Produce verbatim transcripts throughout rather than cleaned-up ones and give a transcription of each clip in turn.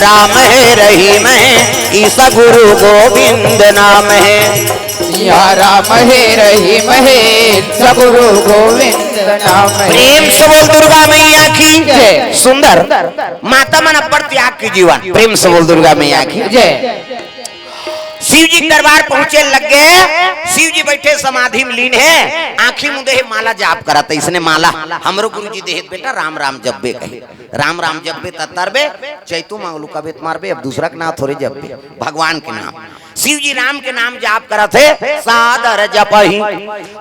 राम हे रहीम हे, ईसा गुरु गोविंद नाम हे। या राम हे रहीम हे, ईसा गुरु गोविंद नाम हे। प्रेम से बोल दुर्गा मैया की जय। सुंदर। माता मन अब्बड़ त्याग के जीवन। प्रेम से बोल दुर्गा मैया की जय। शिव जी के दरबार पहुंचे लग गए। शिव जी बैठे समाधि में लीन हे, आंखी मुंदे हे, माला जाप करत हे। इसने माला हमरो गुरु जी देहे, बेटा राम राम जपबे कहे, राम राम जपबे त तरबे, चैतू मांगलू कबे त मरबे, अब दूसरा के नाम थोड़े जपबे, भगवान के नाम। शिव जी राम के नाम जाप करत हे, सादर जपहि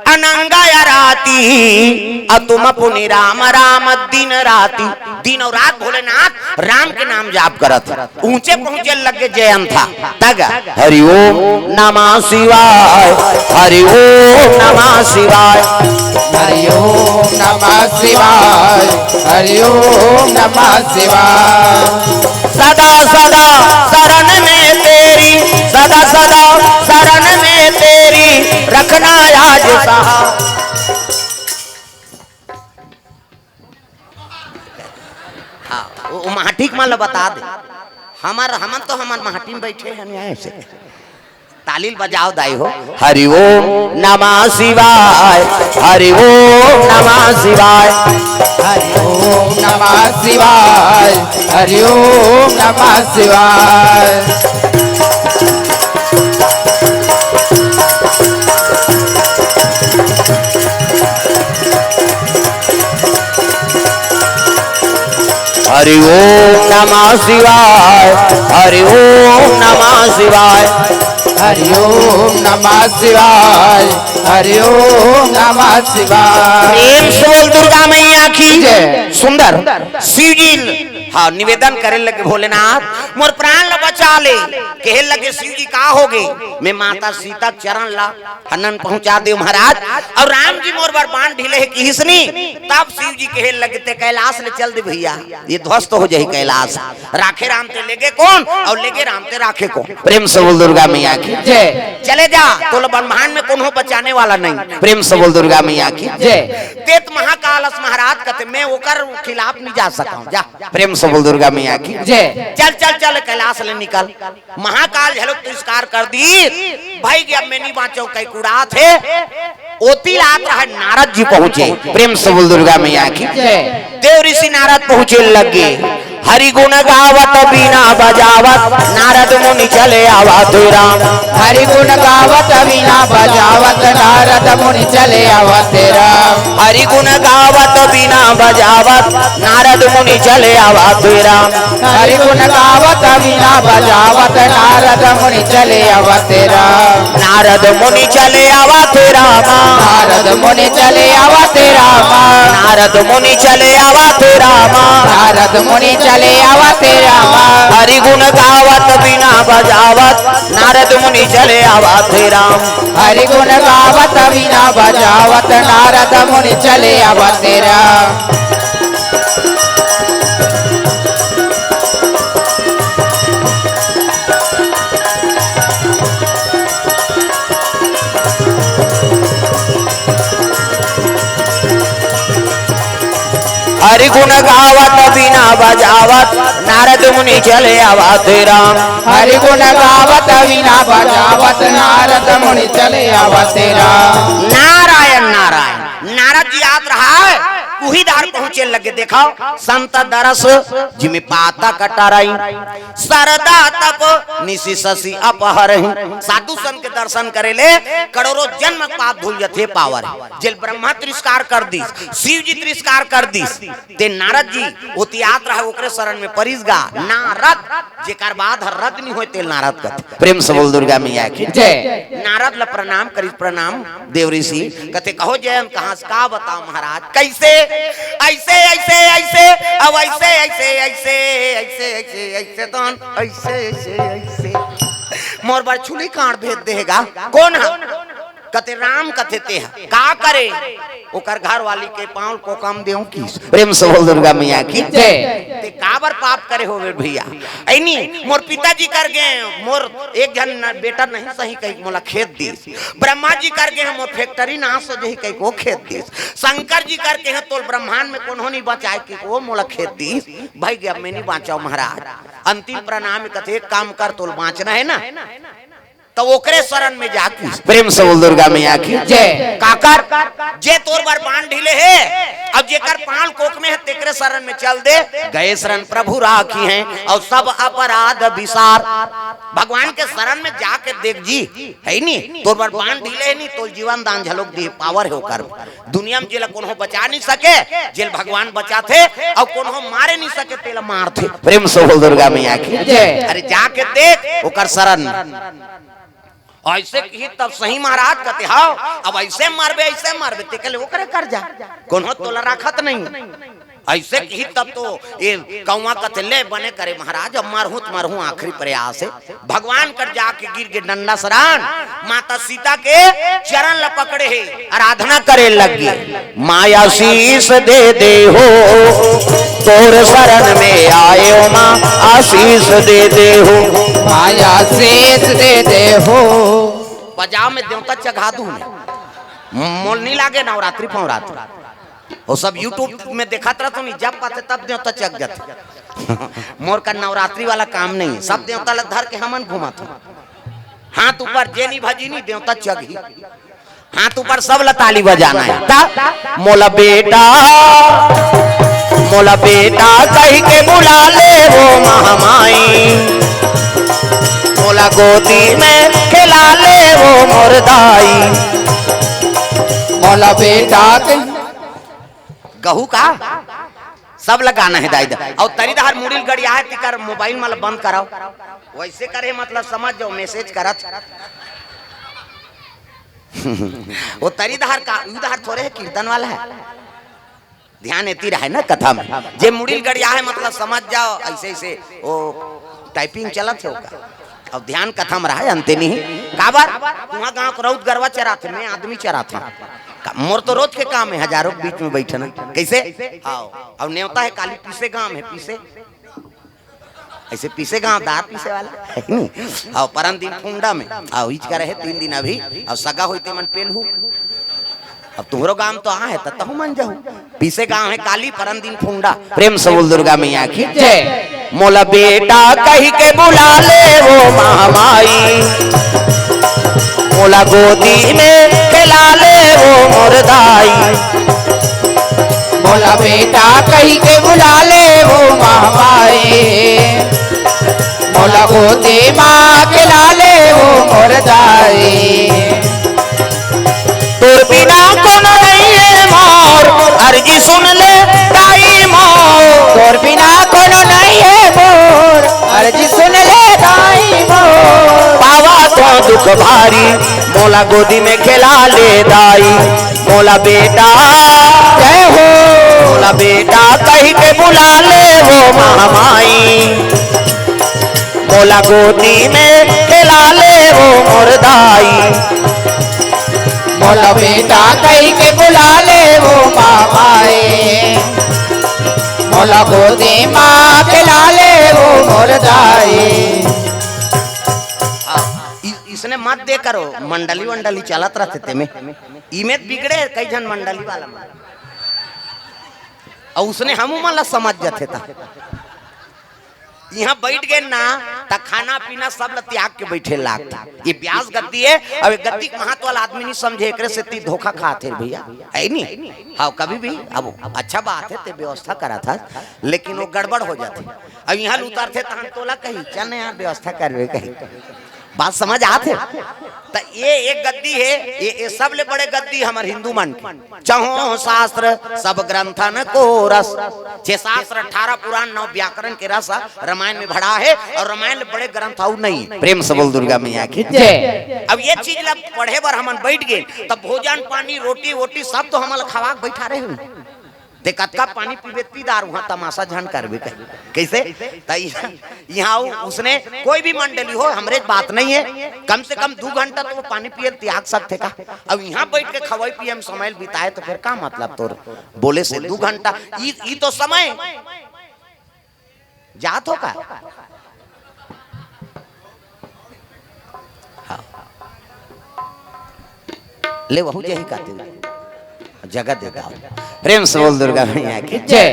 अनंग आरती, अ तुम पुनि राम राम दिन राती। दिन और रात भोलेनाथ राम के नाम जाप करत हे। ऊंचे पहुंचे लगे जयंता। तग हरि ओम नमः शिवाय, हरि ओम नमः शिवाय। हरि ओम नमः शिवाय, हरि ओम नमः शिवाय। सदा सदा शरण में तेरी, सदा सदा शरण में तेरी, रखना आज सहा। हाँ, वो, वो माटी के मन ल बता दे। हमर, हमन तो हमर माटी में बैठे हैं न्याय से। ताली ल बजाओ दाई हो। हरि ओम नमः शिवाय, हरि ओम नमः शिवाय। हरि ओम नमः शिवाय, हरि ओम नमः शिवाय। हरि ओम नमः शिवाय, हरि ओम नमः शिवाय। हरि ओम नमः शिवाय, हरि ओम नमः शिवाय। प्रेम से बोल दुर्गा मैया की जय। सुंदर। शिव जी, हाँ, निवेदन करे लगे भोलेनाथ, मोर प्राण ल बचा ले। कहे लगे शिव जी, का होगे? मैं माता सीता चरण ला हनन पहुंचा देव महाराज। और राम जी मोर बर बाण ढीले हे किहिसनी, तब शिव जी कहे लगे, ते कैलाश ले चल दे भैया, ये ध्वस्त हो जाही कैलाश। राखे राम ते लेगे कोन, और लेगे राम ते राखे कोन? प्रेम से बोल दुर्गा मैया की जय। चले जा, तोला ब्रह्मांड में कोनो बचाने वाला नहीं। प्रेम से बोल दुर्गा मैया की जय। ते त महाकाल अस महाराज कथे, मैं ओकर खिलाफ नहीं जा सकता हूँ, जा। प्रेम से बोल दुर्गा मैया की जय। चल चल चल, कैलाश ले निकल। महाकाल झलक तिरस्कार कर दी, भाई कि अब मैं नहीं बांचो, कई कुड़ात हे। ओती लात रहा नारद जी पहुंचे। प्रेम से बोल दुर्गा मैया की जय। देव ऋषि नारद पहुंचे लगे। हरि गुण गावत बीना बजावत नारद मुनि चले आवत राम। हरि गुण गावत बीना बजावत नारद मुनि चले आवत राम। हरि गुण गावत बीना बजावत नारद मुनि चले आवत राम। हरि गुण गावत बीना बजावत नारद मुनि चले आवत राम। नारद मुनि चले आवत राम। नारद मुनि चले आवत राम। नारद मुनि चले आवत राम। नारद मुनि चले आवत राम। हरि गुण गावत बीना बजावत नारद मुनि चले आवत राम। हरि गुण गावत बीना बजावत नारद मुनि चले आवत राम। हरि गुण गावत बीना बजावत नारद मुनि चले आवत राम। हरि गुण गावत बीना बजावत नारद मुनि चले आवत राम। नारायण नारायण। नारद जी आत रहा है, उही धार पहुंचे लगे। देखो, संत दरस जिमि पातक टरई, सरदा तप निसि ससि अपहरई। साधु संत के दर्शन करे ले करोड़ों जन्म पाप धुल जथे पावर। जेल ब्रह्मा तिरस्कार कर दीस, शिव जी तिरस्कार कर दीस, ते नारद जी ओती आत रहा, ओकरे शरण में परिस गा। नारद, जेकर बाद हर रद नहीं होय, तेल नारद कथे। प्रेम से बोल दुर्गा मैया की जय। नारद ल प्रणाम करिस, प्रणाम देव ऋषि। कथे, कहो जयंत, कहाँ से, का बताओ महाराज, कैसे? ऐसे, ऐसे, ऐसे, अब ऐसे, ऐसे, ऐसे, ऐसे, ऐसे, ऐसे, तो ऐसे, ऐसे, ऐसे। मोर बर छुली कांड भेज देगा। कौन है? कथे, राम कथे ते ह। का करे? ओकर घर वाली के पांव ल कोकम देव किस। प्रेम से बोल दुर्गा मैया की जय। ते काबर पाप करे होवे भैया? ऐनी मोर पिताजी कर गे, मोर एक झन न-, बेटा नहीं सही कही मोला खेद दीस। ब्रह्मा जी कर गे, मोर फैक्ट्री नाश हो जही कही को खेद दीस। शंकर जी कर गे, तोल ब्रह्मांड में कोनो नहीं बचाए कही को मोला खेद दीस। भाई गे, अब मैं नहीं बांचव महाराज। अंतिम प्रणाम कथे, एक काम कर, तोल बांचना हे ना, त ओकरे शरण में जा। प्रेम से बोल दुर्गा मैया की जय। काकर, जे तोर बर बांध ढीले हे, अब जेकर पांव कोख में हे, तेकरे शरण में चल दे। गए शरण प्रभु राखिहैं, अउ सब अपराध बिसार। भगवान के शरण में जाके देख जी, हे नी, तोर बर बांध ढीले हे नी, तोल जीवन दान झलोक दिहे, power हे ओकर। दुनिया में जेला कोनो बचा नहीं सके, जेला भगवान बचाथे, अउ कोनो मारे नहीं सके, तेला मारथे। प्रेम से बोल दुर्गा मैया की जय। अरे जाके देख ओकर शरण। अइसे किही तब सही महाराज कथे, "हव, अब अइसे मारबे, अइसे मारबे," ते कहले, "ओकरे कर जा, कोनो तोला राखत नहीं।" अइसे किही तब तो ये कौवा कथे, "ले बने करे महाराज, अब मारहूं त मारहूं, आखिरी प्रयास हे।" भगवान कर जाके गिर गे डंडा शरण, माता सीता के चरण ल पकड़े हे, आराधना करे लग गे। माँ आशीष दे दे हो, तोर शरण में आए हो माँ, आशीष दे दे हो। माँ आशीष दे दे हो। बजाव में देवता चघा दूं मैं। मोल नहीं लागे नवरात्रि फवरात्रि। वो सब YouTube में देखत रहत हो नहीं, जब पाथे तब देवता चघ जाथे। मोर का नवरात्रि वाला काम नहीं, सब देवता ला धर के हमन घुमात हो। हाथ ऊपर जे नहीं भजी नहीं, देवता चघही। हाथ ऊपर सब ला ताली बजाना हे। ता मोला बेटा, मोला बेटा कहि के बुला ले वो महामाई, मोला गोदी में खेला ले वो मोर दाई। मोला बेटा के गहू का सब ला गाना हे दाई दा। अउ तरी डहर मुड़ी ल गड़िया हे, तिकर मोबाइल मन ला बंद कराओ। वइसे करे मतलब समझ जाओ, message करत। वो तरी डहर का, उ डहर थोरे हे, कीर्तन वाला हे। ध्यान एती रहे ना कथा में। जे मुड़ी ल गड़िया हे मतलब समझ जाओ, अइसे अइसे वो typing चलत हे ओकर। अब ध्यान कथा में रहे, अंते नहीं। काबर? तुहां गांव के रउत गरवा चराथे, मैं आदमी चराथंव। का-, मोर तो रोज के काम हे, हजारों के बीच में बइठना। कइसे? हव। अब नेवता हे काली पीसे गांव में, पीसे। अइसे पीसे गांव दार पीसे वाला। हव, परन दिन फुंडा में। हव, इच करे हे तीन दिन अभी। अब सगा होई ते मन पेलहू। अब तुहरो गांव तो आहे, त तहु मन जाहू। पीसे गांव हे काली, परन दिन फुंडा। प्रेम से बोल दुर्गा मैया की जय। मोला बेटा कहि के बुला ले वो महामाई, मोला गोदी में खेला ले वो मोर दाई। मोला बेटा कहि के बुला ले वो महामाई, मोला गोदी मा खेला ले वो मोर दाई। तोर बिना कोनो नहीं हे मोर, अर्जी सुन ले दाई मोर। तोर बिना कोनो नहीं हे मोर, अर्जी सुन ले दाई मोर। पावा तो दुख भारी, मोला गोदी में खेला ले दाई। मोला बेटा, जय हो। मोला बेटा कहि के बुला ले वो महामाई, मोला गोदी में खेला ले वो मोर दाई। मोला बेटा कहि के बुला ले वो महामाई, मोला गोदी मा खेला ले वो मोर दाई। इ-, इसने मत दे करो, मंडली वंडली चलत रहथे तेमे। इमे बिगड़े कई झन मंडली वाला मन। अउ उसने हमू मन ला समझ जाथे ता। इहां बइठ गे ना, त खाना पीना सब ला त्याग के बइठे लागथे। ये ब्यास गद्दी हे, अब ये गद्दी के महत्व वाला आदमी नहीं समझे, एकरे सेती धोखा खाथे भइया, हे नी? हव, कभी भी, अब अच्छा बात हे, ते व्यवस्था करत हस, लेकिन वो गड़बड़ हो जाथे। अब इहां ले उतरथे, तहन तोला कही, "चल ना यार, व्यवस्था करबे," कही। बात समझ आत हे? त ये एक गद्दी हे, ये, ये सबले बड़े गद्दी हमर हिंदू मन के। चहों शास्त्र सब ग्रंथन को रस, छह शास्त्र, अठारह पुराण, नौ व्याकरण के रस रामायण में भरा हे, अउ रामायण ले बड़े ग्रंथ अउ नहीं। प्रेम से बोल दुर्गा मैया की जय। अब ये चीज ला पढ़े बर हमन बइठ गेन, त भोजन पानी, रोटी वोटी सब तो हमन ला खवा के बइठारे हे। ते कतका पानी पीबे, पी डार, उहां तमाशा झन करबे कही। कइसे? त इहां, इहां अउ उसने कोई भी मंडली हो, हमरे बात नहीं हे, कम से कम दू घंटा तो वो पानी पिए ल त्याग सकथे का? अब इहां बइठ के खवई पिए में समय बिताए त फेर का मतलब तोर बोले से दू घंटा? ई, ई तो समय जात हो का? हाँ। ले वहू जही काते जगह दे दाव। प्रेम से बोल दुर्गा मैया की जय।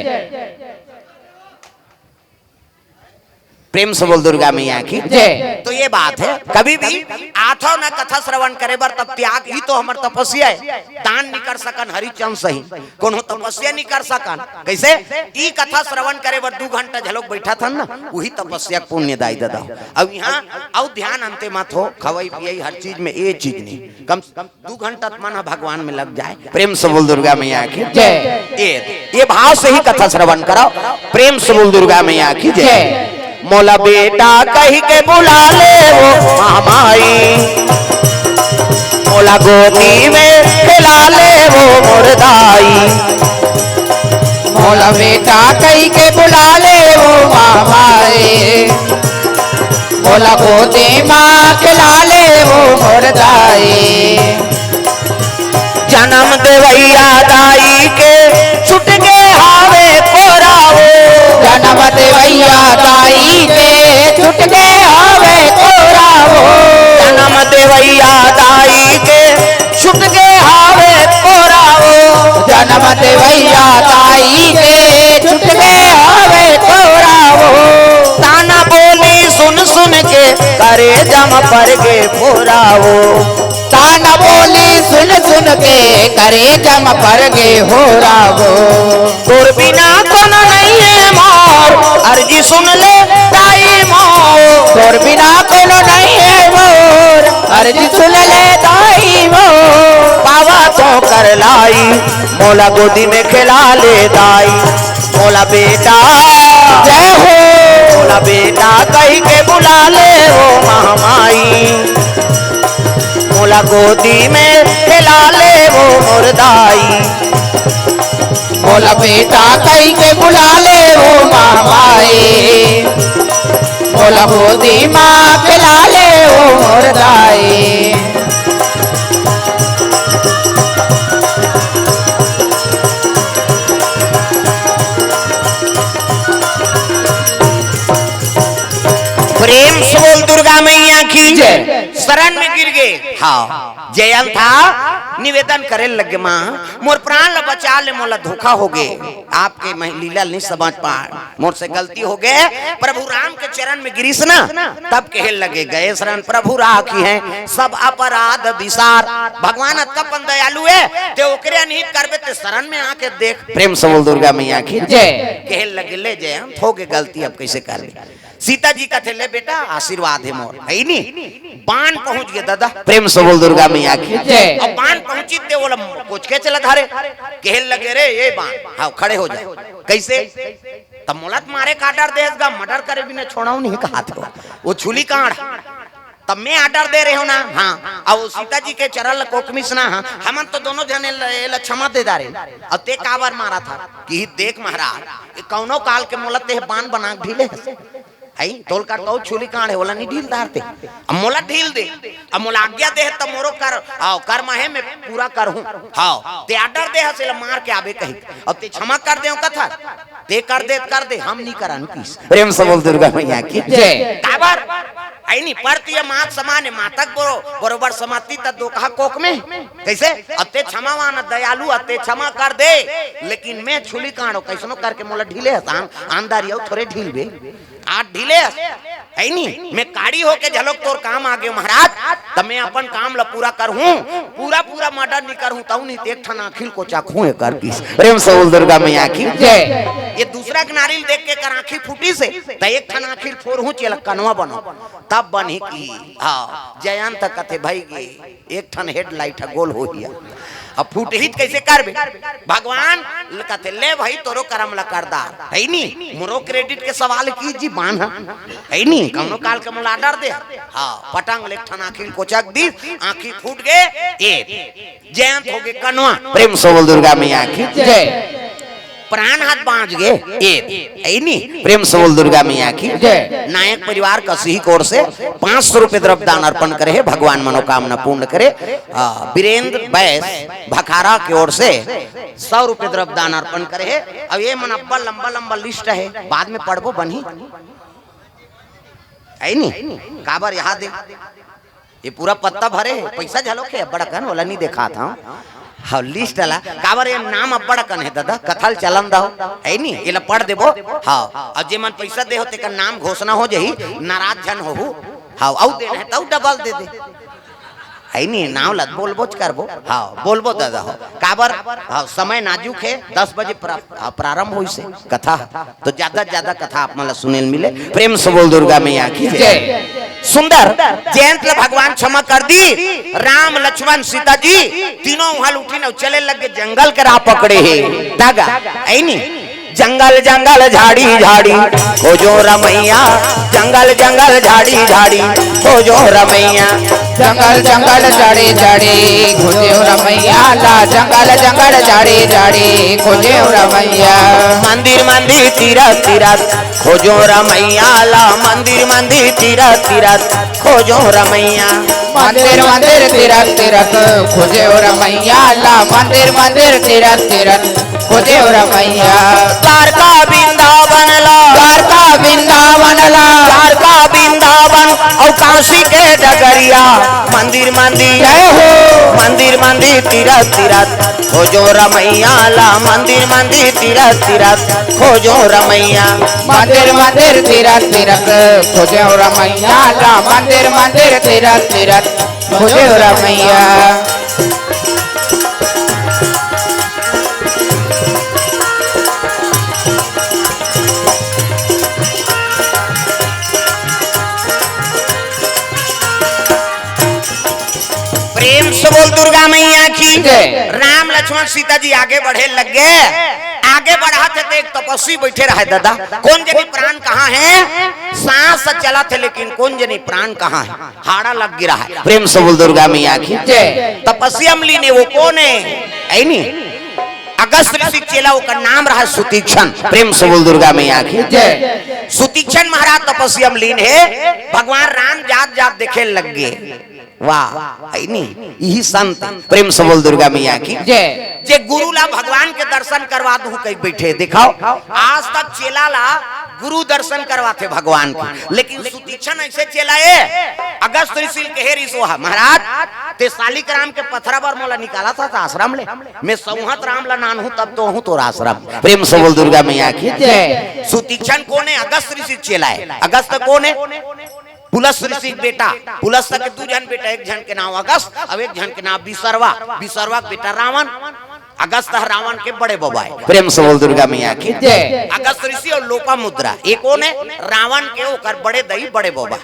प्रेम से बोल दुर्गा मैया की जय। तो ये बात है, कभी भी आथव न कथा श्रवण करे बर, तब त्याग ही तो हमर तपस्या है। दान नहीं कर सकन हरिचंद सही, कोनो तपस्या नहीं कर सकन। कैसे? ई कथा श्रवण करे बर दू घंटा झलोक बैठा था ना, वही तपस्या के पुण्य दाई दादा। अब यहाँ अउ ध्यान अंते मत हो, खवाई पियाई हर चीज में ये चीज नहीं, कम दू घंटा त मन ह भगवान में लग जाए। प्रेम से बोल दुर्गा मैया की जय। ये, ये भाव से ही कथा श्रवण करो। प्रेम से बोल दुर्गा मैया की जय। जय। मोला बेटा कहि के बुला ले वो महामाई, मोला गोदी में खेला ले वो मोर दाई। मोला बेटा कहि के बुला ले वो महामाई, मोला गोदी मा खेला ले वो मोर दाई। जनम देवैया दाई के छुट गे हावे कोरा वो। जनम देवैया दाई के छुट गे हावे कोरा वो। जनम देवैया दाई के छुट गे हावे कोरा वो। जनम देवैया दाई के छुट गे हावे कोरा वो। ताना बोली सुन सुन के करेजा म पर गे फोरा वो। ताना बोली सुन सुन के करेजा म पर गे फोरा वो। तोर बिना कोनो नहीं है मोर, अर्जी सुन ले दाई मोर। तोर बिना कोनो नहीं है मोर, अर्जी सुन ले दाई मोर। पावा तो कर लाई, मोला गोदी में खेला ले दाई। मोला बेटा जय हो। मोला बेटा कहि के बुला ले वो महामाई, मोला गोदी में खेला ले वो मोर दाई। मोला बेटा कहि के बुला ले वो महामाई, मोला गोदी मा खेला ले वो मोर दाई। प्रेम से बोल दुर्गा मैया की जय। शरण में गिर गए। हाँ, जयंत हा निवेदन करे लगे, माँ मोर प्राण ला बचा ले, मोला धोखा हो गए, आपके मैं लीला नहीं समझ पाए, मोर से गलती हो गए। प्रभु राम के चरण में गिरिस ना, तब कहे लगे, गए शरण प्रभु राखिहैं सब अपराध बिसार। भगवान अतका पन दयालु है, ते ओकरे अनहित करबे, ते शरण में आके देख। प्रेम से बोल दुर्गा मैया की जय। कहे लगे, ले जयंत, हो गए गलती, अब कैसे करबे? सीता जी कथे, ले बेटा, आशीर्वाद है मोर, है नी? बान पहुंच गए दादा। प्रेम से बोल दुर्गा मैया की जय। अब बान पहुंची ते बोला, कोचके चला धारे, कहे लगे, रे ये बान, हाँ, खड़े हो जा। कैसे? तब मोला त मारे का डर देस गा, मर्डर करे बिना छोड़ाऊ नहीं कहा था वो छुली कांड़। तब मैं आर्डर दे रहे हो ना, हाँ। अब वो सीता जी के चरण ल कोकमिस ना, हाँ। हमन तो दोनों जने ल-, एला क्षमा दे डारे। अब ते काबर मारा था कि देख महाराज, ये कौनो काल के मोला ते बान बना के ढीले हस। है, तोल का तो छुली कांड़ है, ओला नहीं ढील डारते। अब मोला ढील दे, अब मोला आज्ञा दे, तब मोरो कर, आओ, कर्म है, मैं पूरा करहूँ। हाँ, ते आर्डर दे हस, एला मार के आबे कही। अब ते क्षमा कर दे कथा, ते कर दे, कर दे, हम नहीं करन किस। प्रेम से बोल दुर्गा मैया की जय। काबर? है नी, परती मात समान है, मातक बरो-, बरोबर समाती त दोकहा कोक में। कैसे? अते क्षमावान दयालु, अते क्षमा कर दे, लेकिन मैं छुली कांड़ो, कैसनो करके मोला ढीले हस, आन-, आंदारी अउ थोरे ढील बे। आज ढीले हस, है नी? मैं काड़ी होके झलोक तोर काम आ गयो महाराज, त मैं अपन काम ल पूरा करहूँ, पूरा पूरा मर्डर नहीं करहूँ, तऊ नहीं ते एक ठन आँखी ल कोचकहूँ एकर किस। प्रेम से बोल दुर्गा मैया की जय। ये दूसरा के नारी ल देख के एकर आँखी फूटिस, त एक ठन आँखी ल फोरहूँ, चेला कनवा बनो, तब बनही की। हाँ, जयंत कथे, भाई गे, एक ठन हेडलाइट ह गोल हो गया, अब फूटही त कैसे करबे? भगवान ल कथे, ले भाई, तोरो करम ला कर डार, है नी? मोरो क्रेडिट के सवाल की जी बान ह, है नी? कौनो काल के मोला आर्डर दे, हाँ, पटंग ले एक ठन आँखी ल कोचक दिस, आँखी फूट गे, ए जयंत हो गे कनवा। प्रेम से बोल दुर्गा मैया की जय। प्राण हाथ बाँच गे, ए, है नी? प्रेम से बोल दुर्गा मैया की जय। नायक परिवार कसिही की ओर से पाँच सौ रुपये द्रव्य दान अर्पण करे हे, भगवान मनोकामना पूर्ण करे। आ, वीरेंद्र बैस भखारा की ओर से सौ रुपये द्रव्य दान अर्पण करे हे। अब ये मन अब्बड़ लंबा लंबा लिस्ट है, बाद में पढ़बो बनही, है नी? काबर यहाँ दे ये पूरा पत्ता भरे हे, पैसा झलोक हे, बड़ा कन वाला नहीं देखा था। हाँ, लिस्ट ला। काबर ये नाम अब्बड़ अकन हे दादा, कथा ल चलन दव, हे नी? एला पढ़ देबो। हाँ, अउ जे मन पैसा दे हो, तेकर नाम घोषणा हो जाही, नाराज झन होहू। हाँ, अउ देना हे, तउ डबल दे दे। हे नी, नाम ला बोलबोच करबो। हाँ, बोलबो दादा हो। काबर? हाँ, समय नाजुक हे, दस बजे प्रा-, हाँ, प्रारंभ होइस हे कथा। तो ज्यादा से ज्यादा कथा आप मन ला सुने ल मिले। प्रेम से बोल दुर्गा मैया की जय। जय। सुंदर जयंत ला भगवान क्षमा कर दी। राम, लक्ष्मण, सीता जी तीनों उहाँ ले उठिन अउ चले लगे, जंगल के राह पकड़े हे। दागा, हे नी? जंगल जंगल झाड़ी झाड़ी खोजों रमैया, जंगल जंगल झाड़ी झाड़ी खोजों रमैया। जंगल जंगल झाड़ी झाड़ी खोजों रमैया ला, जंगल जंगल झाड़ी झाड़ी खोजों रमैया। मंदिर मंदिर तीरथ तीरथ खोजों रमैया ला, मंदिर मंदिर तीरथ तीरथ खोजों रमैया। मंदिर मंदिर तीरथ तीरथ खोजों रमैया ला, मंदिर मंदिर तीरथ तीरथ खोजों रमैया। द्वारका वृंदावन ला, द्वारका वृंदावन ला, द्वारका वृंदावन अउ काशी के डगरिया। मंदिर मंदिर जय हो। मंदिर मंदिर तीरथ तीरथ खोजों रमैया ला, मंदिर मंदिर तीरथ तीरथ खोजों रमैया। मंदिर मंदिर तीरथ तीरथ खोजों रमैया ला, मंदिर मंदिर तीरथ तीरथ खोजों रमैया। प्रेम से बोल दुर्गा मैया की। जय। राम लक्ष्मण सीता जी आगे बढ़े लग गे। आगे बढ़त हे त एक तपस्वी बैठे रहे दादा। कोन जनी प्राण कहाँ हे? सांस चलत हे लेकिन कोन जनी प्राण कहाँ हे? हाड़ा लग गिरा हे। प्रेम से बोल दुर्गा मैया की। जय। तपस्या म लीन हे, वो कोन हे? हे नी? अगस्त ऋषि के चेला, ओकर नाम रहा सुतीक्षण। प्रेम से बोल दुर्गा मैया की। जय। सुतीक्षण महाराज तपस्या म लीन हे, भगवान राम जात जात देखे लग गे। वाह, हे नी? इही संत। प्रेम से बोल दुर्गा मैया की। जय। जे गुरु ला भगवान के दर्शन करवा दूं कहि बैठे। देखाव, आज तक चेला ला गुरु दर्शन करवाथे भगवान के, लेकिन सुतीक्षण अइसे चेला ए, अगस्त ऋषि ल कहे रिहिस ओहा, महाराज, तें सालिक राम के पथरा बर मोला निकालत हस आश्रम ले, मैं सौंहत राम ला नानहूं तब तो आहूं तोर आश्रम। प्रेम से बोल दुर्गा मैया की। जय। सुतीक्षण कोन हे? अगस्त ऋषि के चेला ए। अगस्त कोन हे? पुलस ऋषि के बेटा। पुलस के दू झन बेटा, एक झन के नाम अगस्त अउ एक झन के नाम विसर्वा। विसर्वा के बेटा रावण। अगस्त ह रावण के बड़े बबा ए। प्रेम से बोल दुर्गा मैया की। जय। अगस्त ऋषि अउ लोपामुद्रा, ए कोन हे? रावण के, ओकर बड़े दई, बड़े बबा।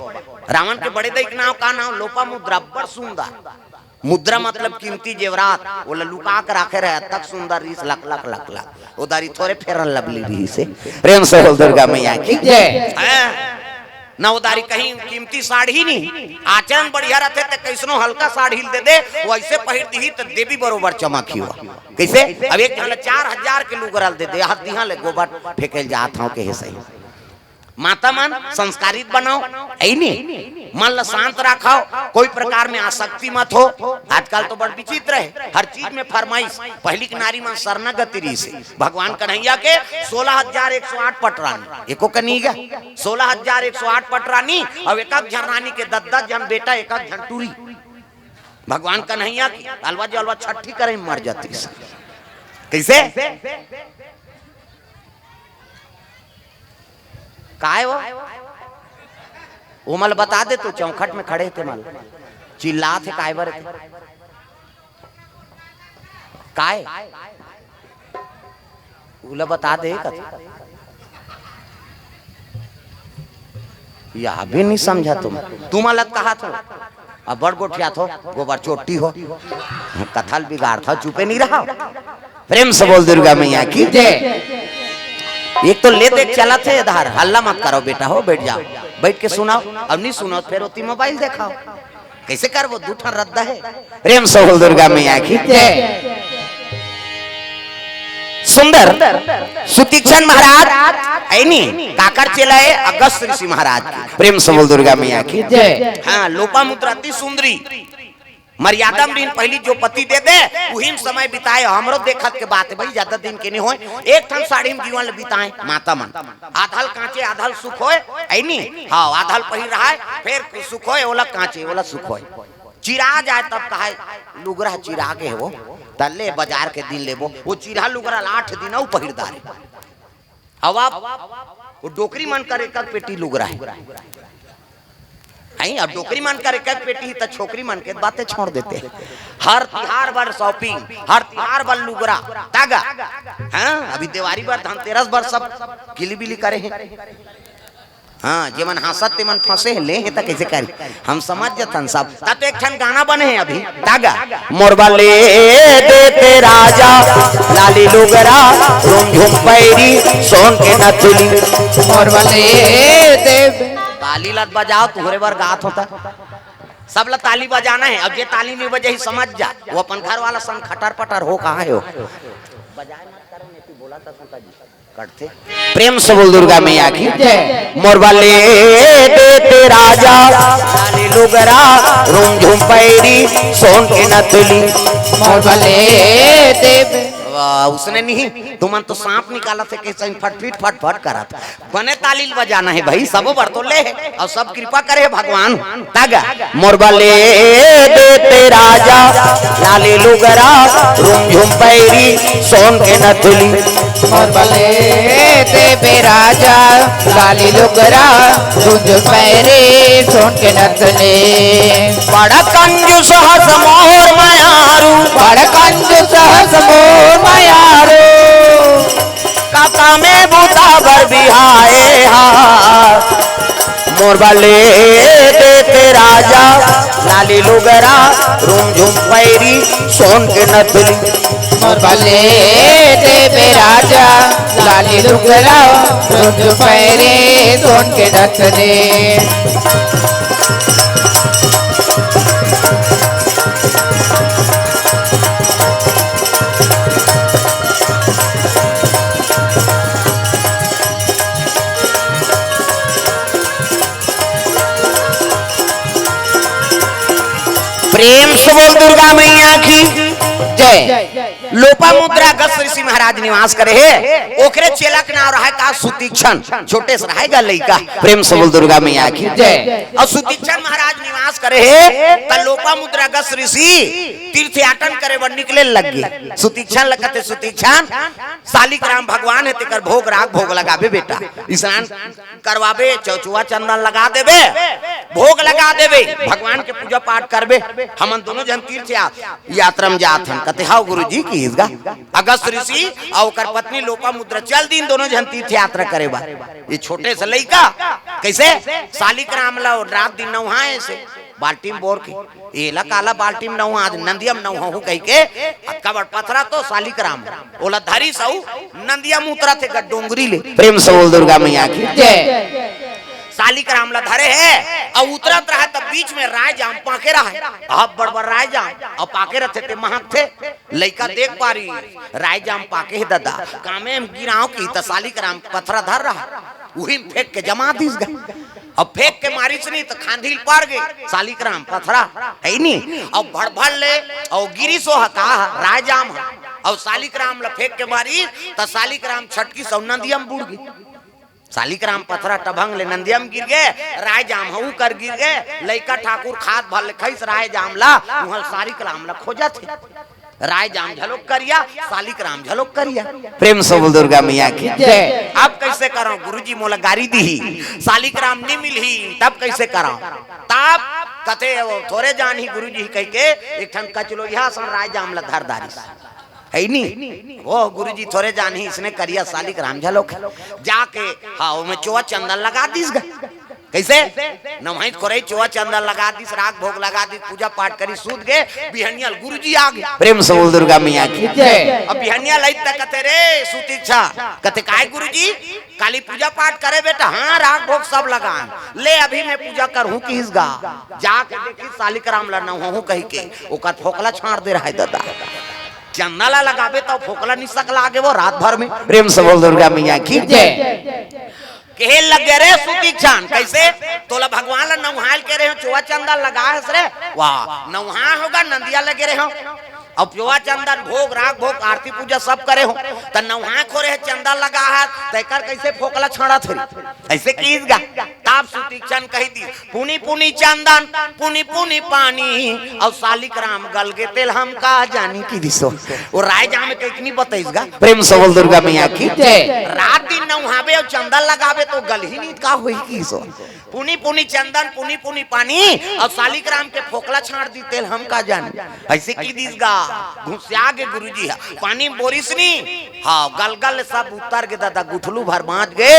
रावण के बड़े दई के नाम का नाम? लोपामुद्रा। बड़ सुंदर। मुद्रा मतलब कीमती जेवरात, ओला लुका के राखे रहे, अतक सुंदर रिहिस, लक लक लक लक। ओ दारी थोरे Fair and Lovely रिहिस हे। प्रेम से बोल दुर्गा मैया की। जय। हैं? ना ओ दारी कहीं कीमती साड़ी नी, आचरण बढ़िया रथे त कइसनो हल्का साड़ी ल दे दे, वइसे पहिर दिही त देवी बरोबर चमकही ओ। कइसे? अब एक झन ल चार हजार के लुगरा ल दे दे, हाथ दिहा ले गोबर फेंकेल जात हंव, कहे सही। माता मन संस्कारित बनाव, हे नी? मन ल शांत राखव, कोई प्रकार में आसक्ति मत हो। आजकल तो बड़ विचित्र हे, हर चीज में फरमाइश। पहिली के नारी मन शरणागति रिहिस हे, भगवान कन्हैया के सोलह हजार एक सौ आठ पटरानी, एको कनी गा, सोलह हजार एक सौ आठ पटरानी, अउ एक एक झन रानी के दस दस झन बेटा, एक एक झन टूरी। भगवान कन्हैया के अलवा जलवा छट्ठी करे में मर जातिस। कइसे? काय वो? ओमन ल बता दे, तो चौखट में खड़े हे तेमन ल। चिल्लात हे काय बर हे? काय? ओला बता दे कथे। या भी नहीं समझा तुम। तुम अलग कहा थो। अब बड़ गोठिया थो, गोबर चोट्टी हो। कथा ल बिगाड़ थो, चुपे नहीं रहा। प्रेम से बोल दुर्गा मैया की। जय। एक तो ले दे चलत हे इधर, हल्ला मत करो बेटा हो, बैठ जाओ, बैठ के सुनाओ, अब नहीं सुनो फिर ओती मोबाइल देखाओ, कइसे करबो? दू ठन रद्दा हे। प्रेम से बोल दुर्गा मैया की। जय। सुंदर सुतीक्षण महाराज, हे नी, काकर चेला ए? अगस्त ऋषि महाराज के। प्रेम से बोल दुर्गा मैया की। जय। हाँ, लोपामुद्रा अति सुंदरी। मर्यादा में दिन पहिली जो पति दे दे, उही में समय बिताए। हमरो देखत के बात हे भाई, ज्यादा दिन के नहीं होय, एक ठन साड़ी में जीवन ल बिताए माता मन। आधा ल कांचे, आधा ल सुखोय, हे नी? हाँ, आधा ल पहिर रहा हे, फिर सुखोय, ओला कांचे, ओला सुखोय। चिरा जाए तब कहाय, लुगरा चिरा गे हे वो। त ले बजार के दिन लेबो, वो चिरहा लुगरा ल आठ दिन अउ पहिर डारे। अब आप, वो डोकरी मन कर एक एक पेटी लुगरा हे। हैं, अब डोकरी मन कर एक एक पेटी ही, त छोकरी मन के बातें छोड़ देते। हर तिहार बर shopping, हर तिहार बर लुगरा, तागा। हाँ, अभी देवारी बर, धनतेरस बर सब किली बिली करे हे। हाँ, जेमन हाँसत तेमन फंसे हे, ले हे त कइसे करी? हम समझ जथन सब। त तो एक ठन गाना बने हे अभी, तागा। मोर बर ले देते राजा, लाली लुगरा, रुमझुम पैरी, सोन के नथुली। मोर बर ले दे। ताली ल त बजाव, तुँहरे बर गात हों त। सब ल ताली बजाना हे, अब जे ताली नइ बजाही समझ जा, वो अपन घर वाला संग खटर पटर हो, कहाँ हे वो? बजाए मत करो, नहीं तो बोला था संता जी। कटथे। प्रेम से बोल दुर्गा मैया की। जय। मोर बर ले देते राजा, लाली लुगरा, रुमझुम पैरी, सोन के नथुली। मोर बर ले देबे। वाह, उसने नहीं, तुमन तो सांप निकालत हे, कइसे फटफिट फटफट करत। बने ताली ल बजाना हे भाई, सबो बर तो ले हे, अउ सब कृपा करे हे भगवान। तागा। मोर बर ले देते राजा, लाली लुगरा, रुमझुम पैरी, सोन के नथुली। मोर बर ले देबे राजा, लाली लुगरा, रुमझुम पैरी, सोन के नथुली। बड़ा कंजूस हस मोर मयारू। बड़ा कंजूस हस मोर मयारू। काका में बूता बर बिहाए हा। मोर बर ले देते राजा, लाली लुगरा, रुमझुम पैरी, सोन के नथुली। मोर बर ले देबे राजा, लाली लुगरा, रुमझुम पैरी, सोन के नथुली। प्रेम से बोल दुर्गा मैया की जय। लोपामुद्रा अगस्त ऋषि महाराज निवास करे हे, ओकरे चेला के नाव रहे का सुतीक्षण, छोटे से रहे गा लइका। प्रेम से बोल दुर्गा मैया की जय। अउ सुतीक्षण महाराज निवास करे हे, त लोपामुद्रा अगस्त ऋषि तीर्थयाटन करे बर निकले लग गे। सुतीक्षण ल कथे, सुतीक्षण, सालिक राम भगवान हे, तेकर भोग राग भोग लगाबे बेटा, स्नान करवाबे, चौचुआ चंदन लगा देबे, भोग लगा देबे, भगवान के पूजा पाठ करबे, हमन दोनों झन तीर्थ या-, यात्रा में जात हन। कथे, "हव गुरुजी," किहिस गा। अगस्त ऋषि अउ ओकर पत्नी लोपामुद्रा चल दिन, दोनों झन तीर्थ यात्रा करे बर। ये छोटे से लइका कइसे सालिक राम ला रात दिन नउहाए से बाल्टी में बोर के, "एला काला बाल्टी में नउहा, आज नंदिया में नउहाहूँ," कहिके अतका बड़ पथरा तो सालिक राम ओला धरिस अउ नंदिया में उतरत हे गा डोंगरी ले। प्रेम से बोल दुर्गा मैया की जय। सालिक राम ला धरे हे अउ उतरत रहे, तब बीच में राय जाम पाके रहे। अब बड़ बड़ राय जाम अउ पाके रथे ते महकथे। लइका देख पारी, राय जाम पाके हे ददा, कामे हम गिराव की त सालिक राम पथरा धर रहा, उही में फेंक के जमा दिस गा। अब फेंक के मारिस नी त खांधी ल पर गे सालिक राम पथरा, हे नी? अब भड़भड़ ले अउ गिरिस ओह का राय जाम ह। अउ सालिक राम ल फेंक के मारिस त सालिक राम छटकिस अउ नंदिया म बुड़ गे। सालिक राम पथरा टभंग ले नंदिया म गिर गे, राय जाम ह ऊकर गिर गे। लइका ठाकुर खात भर ले खइस राय जाम ला, उहाँ सालिक राम ला खोजत हे। राय जाम घलोक करिया, सालिक राम घलोक करिया। प्रेम से बोल दुर्गा मैया की जय। अब कइसे करंव गुरुजी, मोला गारी दिही, सालिक राम नी मिलही, तब कइसे करंव? तब कथे, "वो थोरे जानही गुरुजी," कहिके एक ठन कचलोइहा सन राय जाम ला धर दारिस। हे नी? "वो गुरुजी थोरे जानही, इसने करिया सालिक राम घलोक हे।" जाके, हाँ, ओमे चोवा चंदन लगा दिस गा। कइसे? नवहाई खोरई चोवा चंदन लगा दिस, राग भोग लगा दिस, पूजा पाठ करिस, सूत गे, बिहनिया ल गुरुजी आ गे। प्रेम से बोल दुर्गा मैया की जय। अब बिहनिया ल अइस त कथे, "रे सुतीक्षा," कथे, "काय गुरुजी?" "काली पूजा पाठ करे बेटा?" "हाँ, राग भोग सब लगान।" "ले अभी मैं पूजा करहूँ," किहिस गा। जाके देखिस सालिक राम ला नवहाहूँ कहिके, ओकर फोकला छाड़ दे रहे ददा। चंदन ला लगाबे त फोकला निसकला गे वो रात भर में। प्रेम से बोल दुर्गा मैया की जय। कहे लगे, "रे सुतीक्षण, कइसे? तोला भगवान ला नवहाय ल कहे रहेंव, चोवा चंदन लगाय हस रे?" "वाह, नवहाय हों गा, नंदिया लगे रहेंव। अब चोवा चंदन, भोग, राग भोग, आरती पूजा सब करे हों। त नवहाय खोरे हे, चंदन लगाय हस, त एकर कइसे फोकला छाड़त हे रे?" अइसे किहिस गा। तब सुतीक्षण कहि दिस, पुनि पुनि चंदन, पुनि पुनि पानी, अउ सालिक राम गल गे तेल हम का जानी, कहि दिस। ओ राय जामे के इतनी बतइस गा। प्रेम से बोल दुर्गा मैया की। जय। रात दिन नउहाबे अउ चंदन लगाबे त गलही नहीं, का होही, कहि दिस। पुनि पुनि चंदन, पुनि पुनि पानी, अउ सालिक राम के फोकला छांड़ दिस तेल हम का जानी। अइसे कहि दिस गा। घुसिया गे गुरुजी ह, पानी बोरिस नी। हाँ, गल गल सब उत्तर गे दादा, गुठलू भर बांच गे।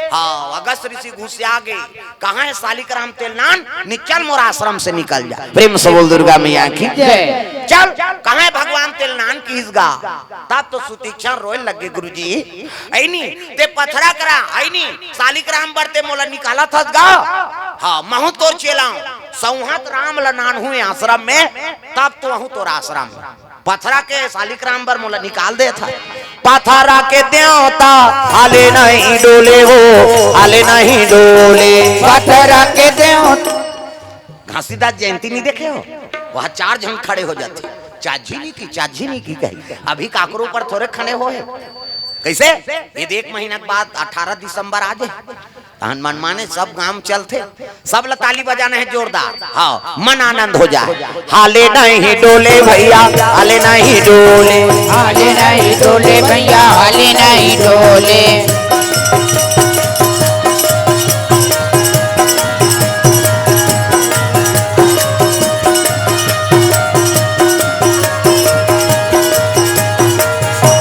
हाँ, अगस्त ऋषि घुसिया गे। कहाँ हे सालिक राम तेल नान? निचल मोर आश्रम से निकल जा। प्रेम से बोल दुर्गा मैया की। जय। चल, कहाँ हे भगवान तेल नान, कहिस गा। तब तो सुतीक्षण रोय लग गे, गुरुजी, अइनी, ते पथरा करा, अइनी, सालिक राम बर ते मोला निकालत हस गा। हाँ, महूं तोर चेला हंव, सौंहत राम ल नानहूं आश्रम में, तब तो आहूं तोर आश्रम। पथरा के सालिक राम बर मोला निकाल देथा। पथरा के देवता हाले नहीं डोले हो, हाले नहीं डोले। पथरा के देवता। घासीदास जयंती नहीं देखे हो? वहाँ चार झन खड़े हो जाथे। चाझी नहीं की, चाझी नहीं की कही। अभी काकरो ऊपर थोरे खड़े होहे। कइसे? ये देख, महीना के बाद अठारह दिसंबर आ जाए, तहन मनमाने सब गांव चलथे, सब ल ताली बजाना हे जोरदार। हाँ, मन आनंद हो जाए। हाले नहीं डोले भैया, हाले नहीं डोले। हाले नहीं डोले भैया, हाले नहीं डोले।